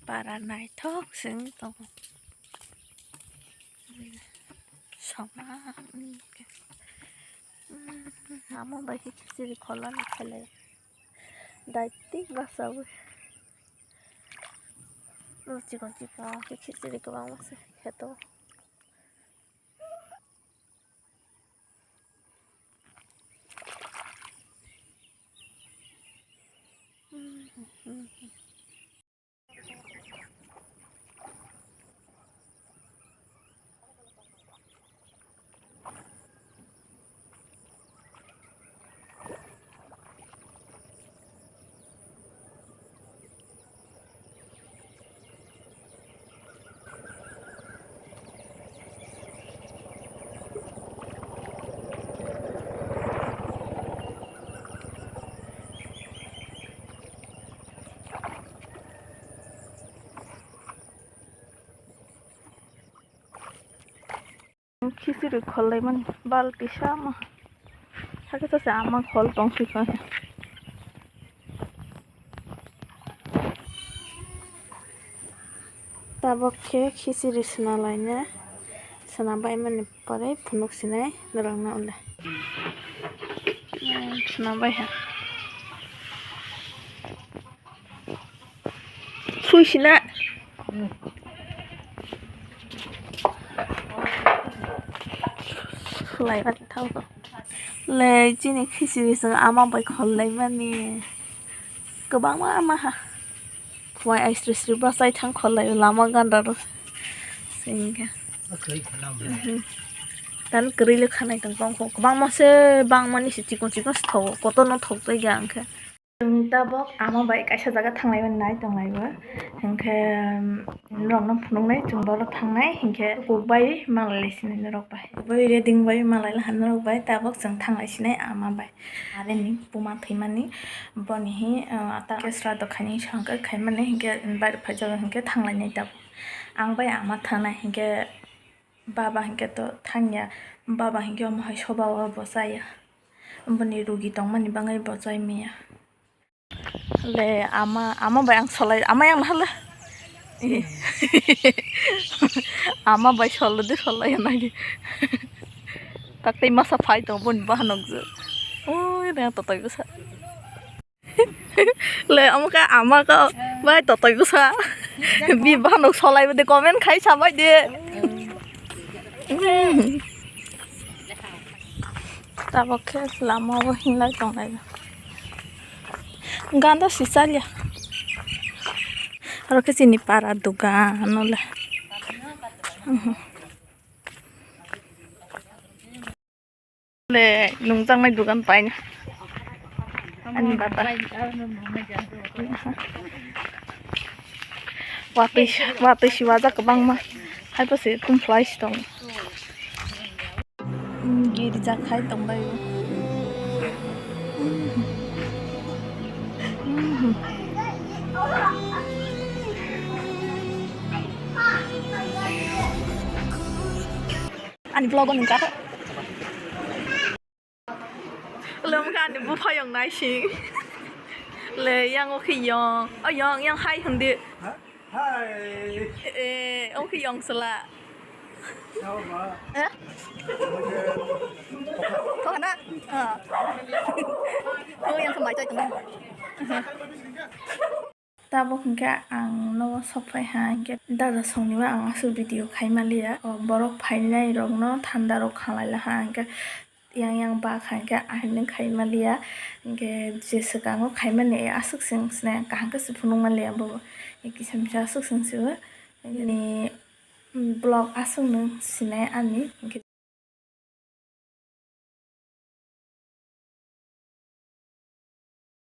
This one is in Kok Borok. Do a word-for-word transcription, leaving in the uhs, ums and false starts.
Para naithok se wng tongo. Soma wngkhe. Amo bai khe khichiri kholani khelai. Daitik basaui. Chikon chikon khe khichiri kwbangma se kheto. Khichiri khol laimani balti sama. Hakhe to se ama khol tong si khe. Tabok khe khichiri swnam laina, swnam baimani pore phunuk sinai norokno le. Swnam bai ha. Sui sina. Sulai ba thang to. Le chini khichiri chwng ama bai khol laimani. Kwbangma ama ha. Khwai ai sri sri bwsai thang khol lai lama ganda ro. Singkha. Tan kwrwi le khanai tong tong kho. Kwbangma se bangmani se chikon chikon se thogo. Kotor no thok tei ga hwnkhe. Chwng tabok ama bai kaisa jaga thanglaiwi nai tonglaibo, hinkhe norokno phunuknai chwng borok thangnai, hinkhe kuk bai malai sinai norok bai, bai reading bai malai laha norok bai, tabok chwng thanglai sinai ama bai, areni buma thwimani, boni hi, ah, ta sra dokhaini songkhe khaimani, hinkhe bari phaijago, hinkhe thanglainai tabok ang bai ama thangnai, hinkhe baba hinkhe to thangya, baba hinkhe omo hai soba o bo chaya. Boni rugi tongmani bagwi bo chai maya. Le ama, ama bai ang solai, ama yang nahala. Ama bai solai de solai nagi. Taktei masa phai tong boni bahanok je. Oi, re totoi bwsa. Le, omo khe ama khe bai totoi bwsa. Bi bahanok solai bwde comment khai sabai de. Tabok khe lama o hinlai tonglai. Ganda si chalia. Aro khe chini para dogan no le. Le nungjaknai dogan paina. Ani baba. Watwi, watwi siwajak kwbangma. Haibo se tum phlai si tongo. Girja khai tonglaio. Ani vlog o nung kha. Lom kha ani buphayong naising. Le yang o khe yong. O yong, yang hai hwn di. Hai. Eh, o khe yong sala. Sao ma. Eh? Kok na? Ah. O yang khe mai chai tong. Tabok hinkhe ang nogo sok phai ha, hinkhe dada songni o ang aswk video khai maliya. O borok phainai rokno thanda rok khanglai laha, hinkhe yang yang ba kha, hinkhe ahini khai maliya. Hinkhe je swkango khai mani aswk se wng sinai, kaham khe se phunuk maliya bo, kisa misa aswk se wng sio. Bini vlog aswk no sinai ani, hinkhe